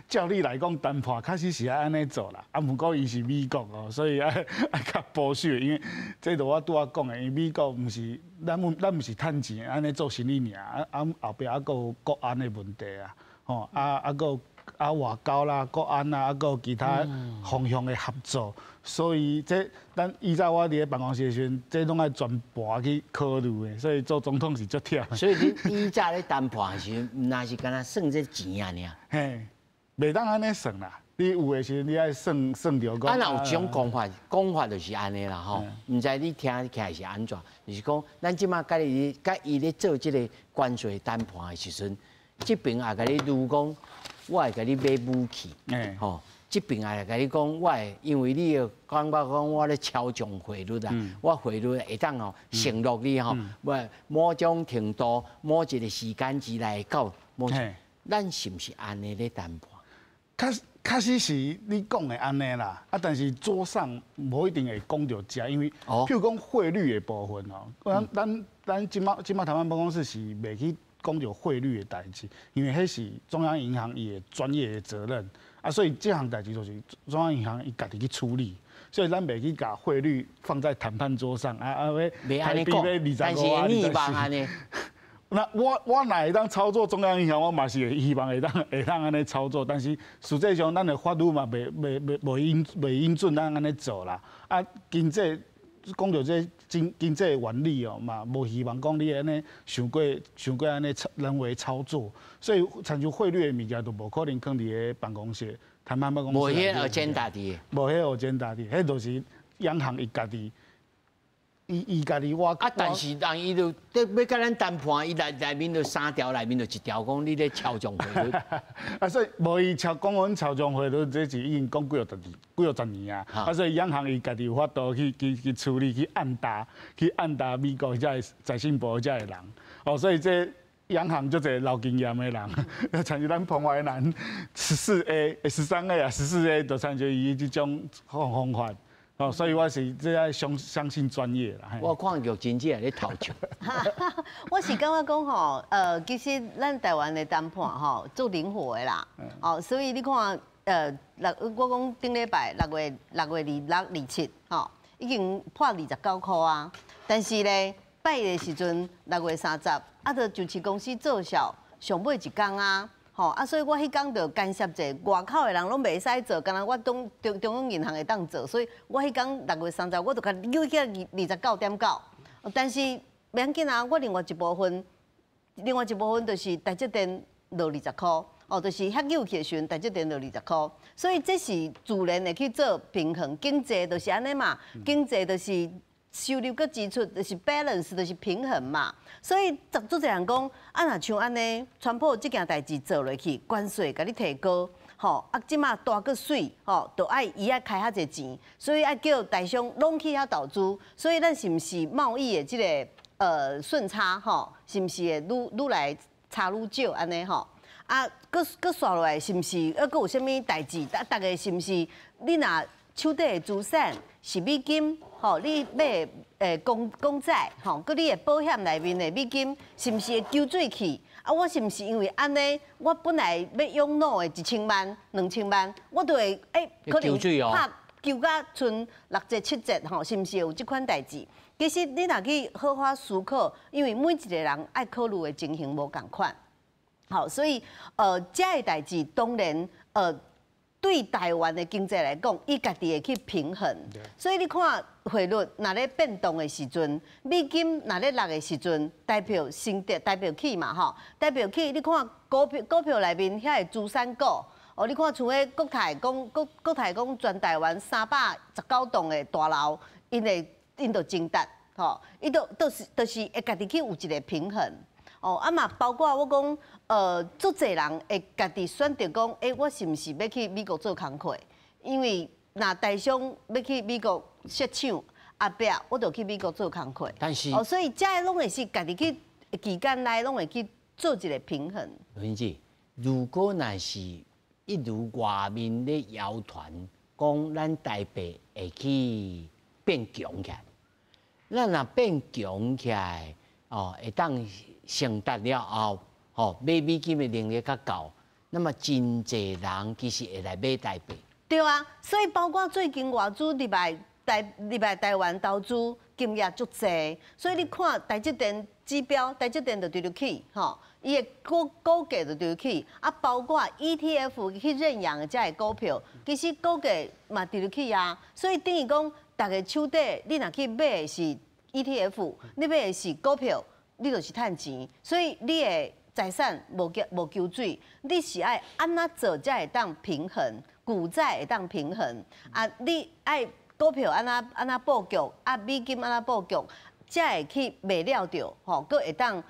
照理來講，談判確實是愛按呢做啦。啊，毋過伊是美國哦，所以愛較保守，因為這就我拄仔講的，因為美國毋是咱毋是趁錢按呢做生意爾，啊啊後壁猶閣有國安的問題啊，吼啊啊閣有啊外交啦、國安啦，啊閣有其他方向的合作，所以這咱以前我佇咧辦公室的時陣，這攏愛全盤去考慮的，所以做總統是足忝。所以你以前咧談判的時陣，毋若是干焦算這錢爾爾。嘿，袂當按呢算啦。你有的時陣你愛算算著講。啊，若有這種講法，講法就是按呢啦吼。毋知你聽起來是按怎？就是講，咱這馬共伊咧做這個關稅談判的時陣，這邊也共你擄講，我會共你買武器，吼。這邊也會共你講，我會因為你的感覺講我咧操縱匯率啊，我匯率會當吼承諾你吼，某種程度、某一個時間之內到某，咱是毋是按呢咧談判？確實是你講的按呢啦，啊，但是桌上無一定會講著這，因為譬如講匯率的部分哦，咱這馬談判辦公室是袂去講著匯率的代誌，因為彼是中央銀行伊的專業的責任，啊，所以這項代誌就是中央銀行伊家己去處理。所以咱袂去共汇率放在谈判桌上啊啊！欲台币欲25啊，24。那我若會當操作中央銀行，我嘛是會希望會當按呢操作，但是實際上咱的法律嘛袂袂袂袂允袂允准咱按呢做啦。啊，經濟講著這經濟的原理哦，嘛無希望講你按呢傷過傷過按呢人為操作，所以親像匯率的物件都無可能囥佇个辦公室談判辦公室。無彼個 agenda 佇。無彼個 agenda 佇，彼就是央行伊家己。伊家己我啊，但是人伊就欲共咱談判，伊內面就三條，內面就一條講你咧操縱匯率。啊，所以無伊操講阮操縱匯率，這是已經講幾若十年、幾若十年啊。啊，所以央行伊家己有法度去處理、去按沓美國遮个財信部遮个人。哦，所以這央行足濟老經驗的人，親像咱彭淮南14A、13A 啊，14A，就親像伊這種方法。哦，所以我是這愛相信專業啦。我看玉珍姐咧偷笑。我是感覺講吼，其實咱台灣的談判吼，足靈活的啦。哦，所以你看，六我講頂禮拜6月26、27，吼，已經破29箍啊。但是咧，拜一的時陣6月30，啊，就上市公司做數上尾一工啊。吼啊，所以我彼工就干涉者，外口的人攏袂使做，干焦我中央銀行會當做，所以我彼工六月三十，我就共扭起來29.9。但是袂要緊啊，我另外一部分，另外一部分就是台積電落20箍，哦，就是遐扭去的時陣，台積電落二十箍，所以這是自然會去做平衡，經濟就是按呢嘛，經濟就是收入佮支出就是 balance，就是平衡嘛。所以足濟人講，啊，若像按呢，川普這件代誌做落去，關稅共你提高，吼，啊，這馬大閣媠，吼，就愛伊愛開較濟錢，所以愛叫台商攏去遐投資，所以咱是毋是貿易的這个順差，吼，是毋是會愈來差愈少按呢吼？啊，閣閣紲落來是毋是？啊，閣有啥物代誌？啊，逐个是毋是？你若手底的資產是美金，吼，你買公債，吼，閣你的保險內面的美金，是毋是會抽水去？啊，我是毋是因為按呢？我本來欲養老的1000萬、2000萬，我就會可能拍抽甲賰六折、7折，吼，是毋是有這款代誌？其實你若去好好思考，因為每一個人愛考慮的情形無仝款，好，所以這个代誌當然對台灣的經濟來講，伊家己會去平衡。所以你看匯率若咧變動的時陣，美金若咧落的時陣，台票升跌，台票起嘛吼，台票起，你看股票內面遐个資產股，哦，你看像彼國泰講國泰講全台灣319棟的大樓，𪜶會𪜶就增值，吼，伊都都是會家己去有一個平衡。哦，啊嘛，包括我講，足濟人會家己選擇講，欸，我是毋是欲去美國做工課？因為若台商欲去美國設廠，後壁我就去美國做工課。但是，哦，所以這个攏會是家己去期間內攏會去做一個平衡。羅姐，如果若是一如外面咧謠傳講，咱台幣會去變強起來，咱若變強起來，哦，會當成達了後，吼買美金的能力較夠，那麼真濟人其實會來買台幣。對啊，所以包括最近外資入來台灣投資金額足濟，所以你看台積電指標，台積電就直直起，吼，伊的股價就直直起，啊，包括 ETF 去認養的這个股票，其實股價嘛直直起啊，所以等於講，逐个手底你若去買的是 ETF，你買的是股票，你就是趁錢，所以你的財產無抽水，你是愛按怎做才會當平衡，股債會當平衡啊？你愛股票按怎按怎布局，啊美金按怎布局，才會去袂落著，吼，閣會當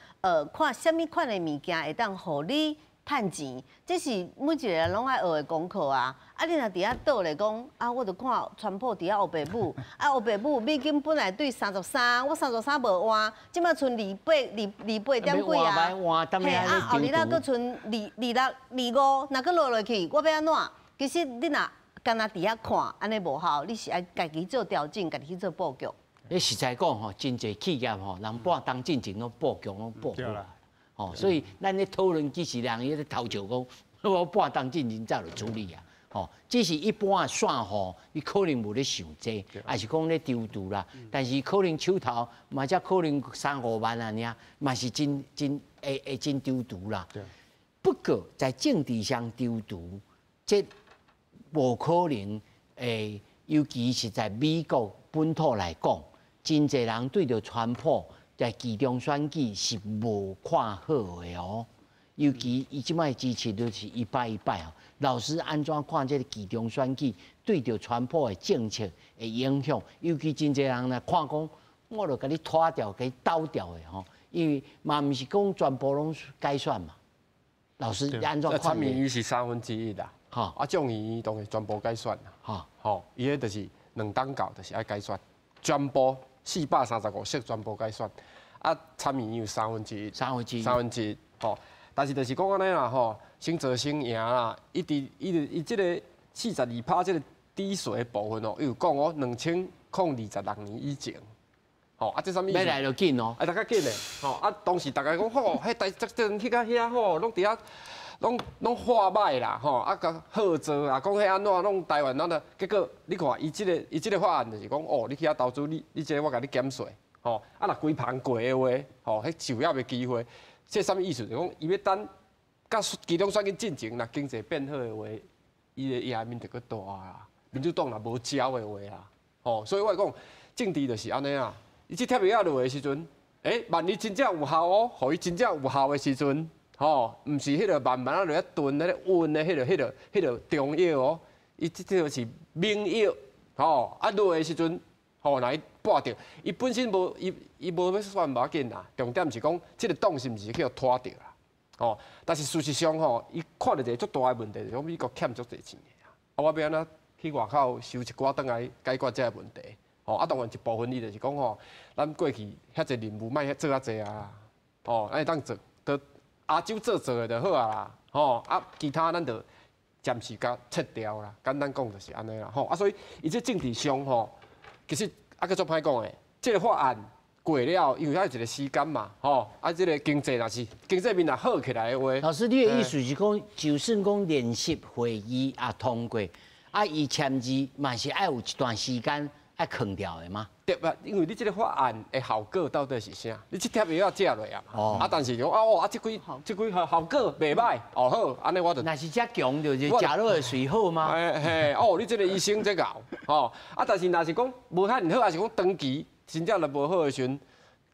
看啥物款的物件會當予你趁錢，這是每一個人攏愛學的功課啊！啊，你若佇遐倒咧講，啊，我就看川普佇遐烏白舞，啊，烏白舞美金本來對33，我三十三無換，這馬賰二八二二八點幾啊，嘿啊，後日仔閣賰二二六二五，若閣落落去，我欲按怎？其實你若干焦佇遐看，按呢無效，你是愛家己做調整，家己去做布局。你實在講吼，真濟企業吼，人半冬進前攏布局攏布好啦。哦，所以咱咧討論，其實人伊咧偷笑講，我半冬進前早就處理啊。吼，只是一般的散户，伊可能無咧想這，抑是講咧踌躇啦。但是可能手頭嘛，才可能三五萬按呢，嘛是真真會會真踌躇啦。不過在政治上踌躇，這無可能會，尤其是在美國本土來講，真濟人對著川普在期中選舉是無看好的哦。尤其伊這擺支持率是一擺一擺哦。老師按怎看這个期中選舉對著川普的政策的影響？尤其真濟人來看講，我著共你拖掉，共你倒掉的吼，因為嘛毋是講全部攏改選嘛。老師按怎看？參議院是三分之一啦，啊，眾議院當然全部改選啦，吼，伊彼就是兩黨到，就是愛改選，全部435席全部改選，啊，參議院有三分之一，三分之一，三分之一，吼。但是就是講按呢啦吼，先做先贏啦。伊佇伊伊這个42趴這个抵稅的部分哦，伊有講哦，2026年以前，吼啊，這啥物意思？欲來就緊哦，啊，大家緊的，吼啊，當時大家講吼，彼台這陣去到遐吼，攏佇遐，攏攏話歹啦，吼啊，共號召啊，講彼按怎攏台灣咱啊，結果你看伊這个伊這个法案就是講哦，你去遐投資，你你這个我共你減稅，吼啊，若規棚過的話，吼，彼就業的機會。這啥物意思？就講伊欲等佮期中選舉進前，若經濟變好的話，伊的贏面就閣大啊。民主黨若無招的話啊，吼，所以我講政治就是按呢啊。伊這帖藥仔落的時陣，欸，萬一真正有效哦，予伊真正有效的時陣，吼，毋是彼个慢慢仔落咧燉咧溫的彼个彼个彼个中藥哦，伊這個是猛藥，吼，啊落的時陣，吼，若伊跋著，伊本身無伊伊無欲選無要緊啦，重點是講這个黨是毋是去予拖著啦，吼，但是事實上吼，伊看著一个足大的問題，就是講美國欠足濟錢的啊，啊，我欲按怎去外口收一寡轉來解決這个問題？吼，啊，當然一部分伊就是講吼，咱過去遐濟任務莫做遐濟啊，吼，咱會當做，佇亞洲做做的就好啊啦，吼，啊，其他咱就暫時共撤掉啦，簡單講就是按呢啦，吼，啊，所以伊這政治上吼，其實啊，閣足歹講的，這个法案過了，因為遐有一個時間嘛，吼，啊，這个經濟若是經濟面若好起來的話，老師，你的意思是講，就算講聯席會議也通過，啊，伊簽字嘛是愛有一段時間愛囥掉的嗎？對吧？因為你這个法案的效果到底是啥？你這帖藥仔食落啊嘛，啊，但是講啊哦，啊，這幾這幾效效果袂歹，哦好，按呢我就若是遮強，就是食落會隨好嗎？嘿嘿，哦，你這个醫生這𠢕，吼，啊，但是若是講無遐爾好，抑是講長期真正若無好的時陣，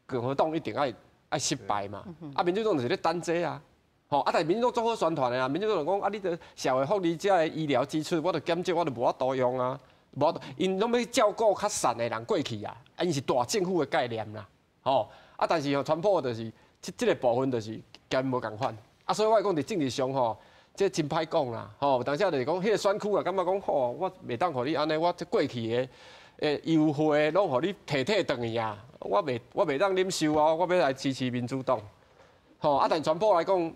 共和黨一定愛愛失敗嘛。啊，民主黨就是咧等這啊，吼，啊，但是民主黨做好宣傳的啊，民主黨就講啊，你著社會福利這个醫療支出，我著減少，我著無法度用啊。無，𪜶攏欲照顧較散的人過去啊，啊，𪜶是大政府的概念啦，吼，啊，但是吼，川普就是這這个部分就是兼無仝款，啊，所以我講佇政治上吼，這真歹講啦，吼，當時就是講彼个選區啊，感覺講吼，我袂當予你按呢，我這過去的的優惠攏予你提提轉去啊，我袂我袂當忍受啊，我欲來支持民主黨，吼，啊，但川普來講，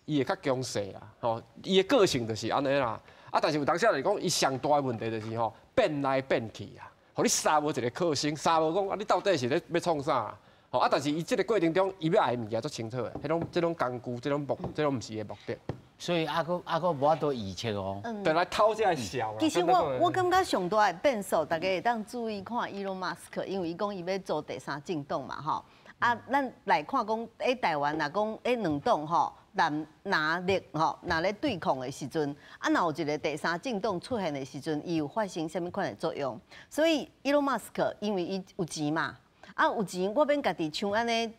伊會較強勢啦，吼，伊的個性就是按呢啦。啊！但是有當時來講，伊上大的問題就是吼變來變去啊，予你捎無一个靠山，捎無講啊，你到底是咧欲創啥？吼啊！但是伊這个過程中，伊欲愛的物件足清楚的，彼種這種工具，這種目，這種毋是伊的目的。所以啊，閣啊閣無法度預測哦。就來討這个笑。其實我我感覺上大的變數，大家會當注意看伊隆馬斯克，因為伊講伊欲組第三政黨嘛，吼。啊，咱來看講，欸，台灣若講欸兩黨吼，難拿力吼，若咧對抗的時陣，啊，若有一个第三政黨出現的時陣，伊有發生啥物款的作用？所以伊隆馬斯克因為伊有錢嘛，啊有錢，我免家己像按呢，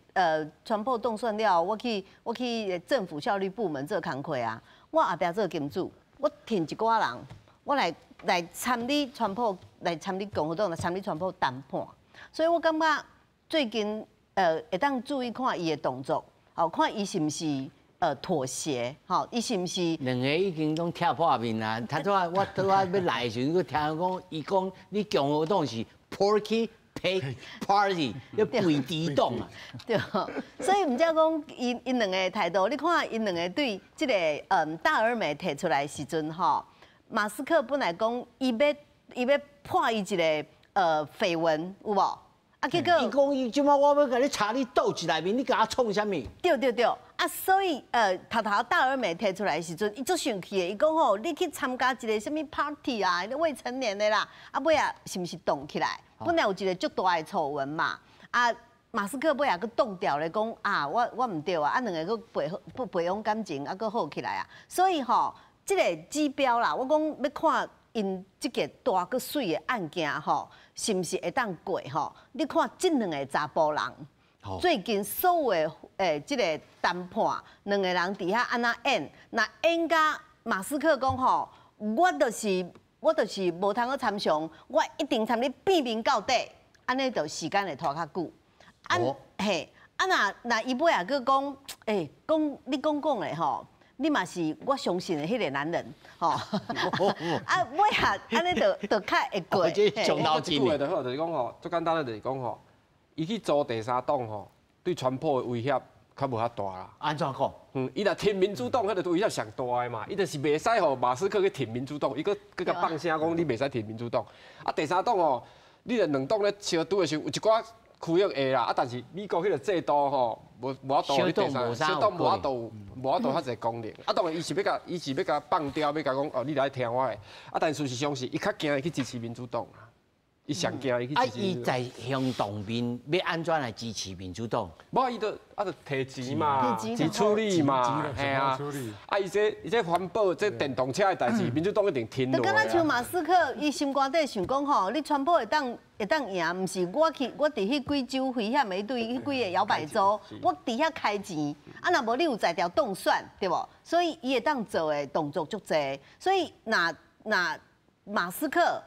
川普當選了，我去我去政府效率部門做工課啊，我後壁做金主，我提一寡人，我來來參你川普，來參你共和黨，來參你川普談判，所以我感覺最近。會當注意看伊的動作，吼，看伊是毋是妥協，吼，伊是毋是？兩个已經攏拆破面啦。頭拄仔我拄仔欲來的時陣，閣聽講伊講你共和黨是 Porky Pig Party，你肥豬黨啊。對，所以毋才講𪜶𪜶兩个態度，你看𪜶兩個對這个大而美提出來的時陣，吼，馬斯克本來講伊欲伊欲破伊一个緋聞，有無？啊，結果伊講伊這擺我欲共你查你 DOGE 內面，你共我創啥物？對對對，啊，所以頭頭大而美提出來的時陣，伊足生氣的，伊講吼，你去參加一個啥物 party 啊，你未成年的啦，啊尾仔是毋是動起來？本來有一個足大的醜聞嘛，啊，馬斯克尾仔閣擋掉咧，講啊，我毋對啊，啊兩个閣培不培養感情，啊閣好起來啊，所以吼，這個指標啦，我講欲看𪜶這個大閣媠的案件吼，是毋是會當過吼？你看這兩个查埔人，最近所有的這个談判，兩個人佇遐按怎演？若演甲馬斯克講吼，我就是無通閣參詳，我一定參你變面到底，按呢就時間會拖較久。啊嘿，啊若若伊尾仔閣講，講你講講的吼，你嘛是我相信的彼个男人，吼。啊尾仔按呢就就較會過。上腦筋的。就好，就是講吼，最簡單的就是講吼，伊去組第三黨吼，對川普的威脅較無遐大啦。按怎講？伊若挺民主黨，彼个威脅上大的嘛。伊就是袂使予馬斯克去挺民主黨，伊閣閣共放聲講你袂使挺民主黨。啊，第三黨吼，你若兩黨咧相拄的時候，有一寡區域會啦。啊，但是美國彼個制度吼，無法度你第三小黨無法度，無法度遐濟功能。啊，當然伊是欲共放掉，欲共講哦，你來聽我的。啊，但事實上是伊較驚伊去支持民主黨啊。伊上驚伊去支持。啊，伊在行動面欲按怎來支持民主黨？無，伊就啊，就提錢嘛，錢處理嘛，嘿啊。啊，伊這環保、這電動車的代誌，民主黨一定挺。就敢若像馬斯克，伊心肝底想講吼，你川普會當贏，毋是我去，我佇彼幾州危險的對，彼幾个搖擺州，我佇遐開錢，啊，若無你有才調當選，對無？所以伊會當做的動作足濟，所以若若馬斯克，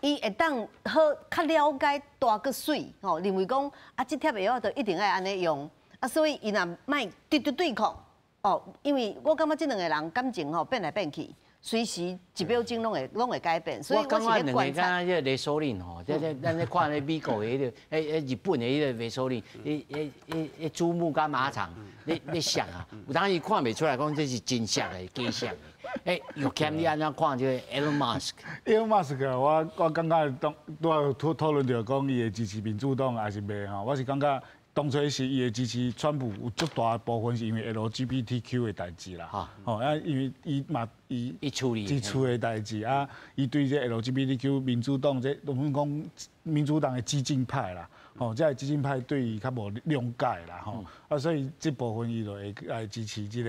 伊會當好較了解大閣媠吼，認為講啊，這帖藥就一定愛按呢用啊，所以伊若莫直直對抗哦，因為我感覺這兩个人感情吼變來變去，隨時一秒鐘攏會改變，所以我是咧觀察。我感覺兩個敢若這個雷索林吼，這咱咧看咧美國的彼个，彼日本的彼个雷索林，彼彼彼彼珠穆佮馬場，咧咧摔啊，有當時看袂出來講這是真摔的假摔的。玉謙，你按怎看這個 Elon Musk？Elon Musk，我感覺當拄仔討論著講伊會支持民主黨還是袂吼，我是感覺當初是伊會支持川普有足大部分是因為 LGBTQ 的代誌啦。吼啊，因為伊嘛伊伊處理伊處理代誌啊，伊對這 LGBTQ 民主黨這攏講民主黨的激進派啦，吼，這个激進派對伊較無諒解啦，吼，啊，所以這部分伊就會來支持這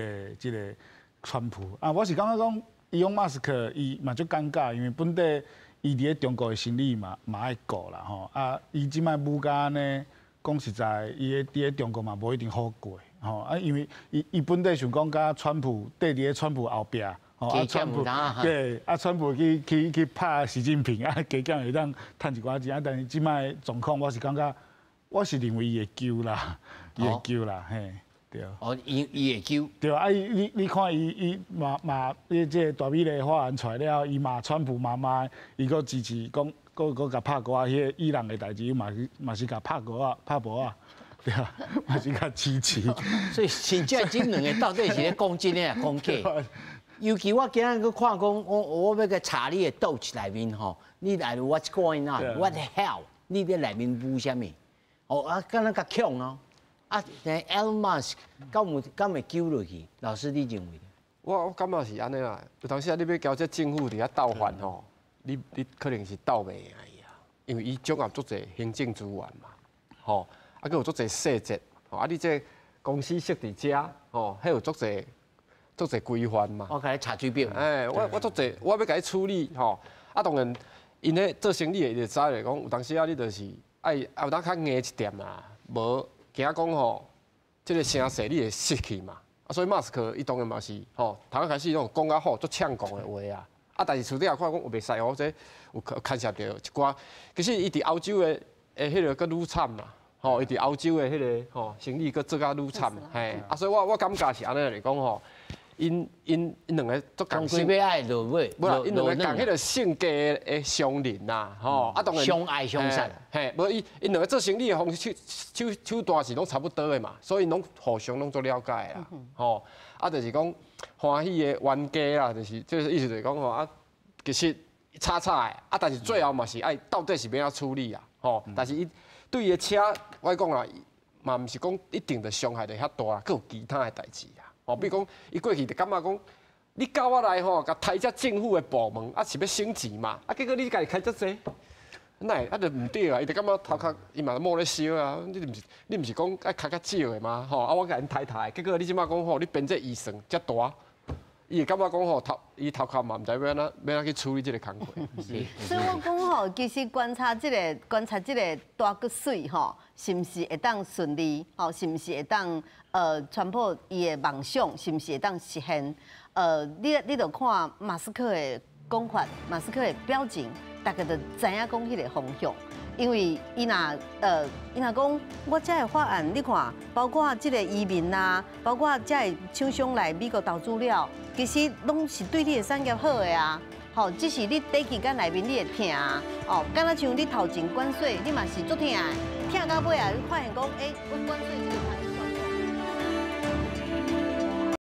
個川普啊。我是感覺講，伊用馬斯克，伊嘛足尷尬，因為本底伊佇咧中國的生意嘛嘛愛顧啦吼。啊，伊這擺舞甲按呢，講實在，伊咧佇咧中國嘛無一定好過吼。啊，因為伊本底想講佮川普綴佇咧川普後壁，吼啊川普對，啊川普去拍習近平，啊加減會當趁一寡錢啊。但是這擺狀況，我是感覺，我是認為伊會救啦，伊會救啦，嘿。對。哦，伊會救。對啊，伊你你看伊伊嘛嘛，伊這個大美麗法案出來了，伊罵川普罵罵，伊閣支持講，閣閣共拍鼓仔，彼個伊朗的代誌，伊嘛是嘛是共拍鼓仔，拍薄仔，對啊，嘛是共支持。所以真正這兩个到底是咧講真的抑講假？尤其我今仔閣看講，我欲共查你的 DOGE 內面吼，你來 What's going on？What the hell？你佇內面舞啥物？哦啊，敢若較強哦。啊，Elon Musk 敢會救落去？老師，你認為？我感覺是按呢啦。有當時啊，你欲交這政府佇遐鬥法吼，你可能是鬥袂贏伊啊，因為伊掌握足濟行政資源嘛，吼，啊，閣有足濟細節，吼，啊，你這公司設佇遮，吼，彼有足濟足濟規範嘛。我共你查水表。我足濟，我欲共你處理吼，啊，當然，𪜶咧做生意的伊就知咧，講有當時啊，你就是愛有當較硬一點啦，無驚講吼，這个聲勢你會失去嘛。啊，所以馬斯克伊當然嘛是吼，頭開始攏講較好，足嗆講的話啊。啊，但是私底下看講有袂使哦，這有牽涉著一寡。其實伊佇歐洲的彼个閣愈慘嘛，吼，伊佇歐洲的彼个吼生意閣做較愈慘，嘿。啊，所以我感覺是按呢來講吼，𪜶𪜶𪜶兩个足仝性，愛落尾，無啦，𪜶兩个仝彼个性格的相鄰啦，吼，啊當然相愛相殺，嘿，無伊𪜶兩个做生意的方式手手段是攏差不多的嘛，所以攏互相攏足了解啦，吼，啊就是講歡喜的冤家啦，就是這個意思就是講吼啊，其實吵吵的，啊但是最後嘛是愛到底是欲按怎處理啊，吼，但是伊。對伊的車，我講啦，嘛毋是講一定就傷害得遐大啦，閣有其他的代誌啊。哦，比如講，伊過去就感覺講，你叫我來吼，共刣這政府的部門，啊是欲省錢嘛，啊結果你家己開遮濟，哪會啊就毋對啊！伊就感覺頭殼伊嘛冒咧燒啊！你毋是講愛開較少的嗎？吼啊我共𪜶刣刣，結果你這擺講吼，你編這預算遮大，伊會感覺講吼頭伊頭殼嘛毋知欲按怎欲按怎去處理這個工課。所以我講吼，其實觀察這個大骨水吼，是毋是會當順利？吼，是毋是會當川普伊的夢想，是毋是會當實現？你就看馬斯克的講法，馬斯克的表情，大家就知影講彼個方向。因為伊若講我這个法案，你看，包括這個移民啊，包括這个廠商來美國投資了，其實攏是對你的產業好的啊。吼，只是你短期間內面你會疼啊，哦，敢若像你頭前關稅，你嘛是足疼的，疼到尾啊，你發現講，欸，阮關稅這個。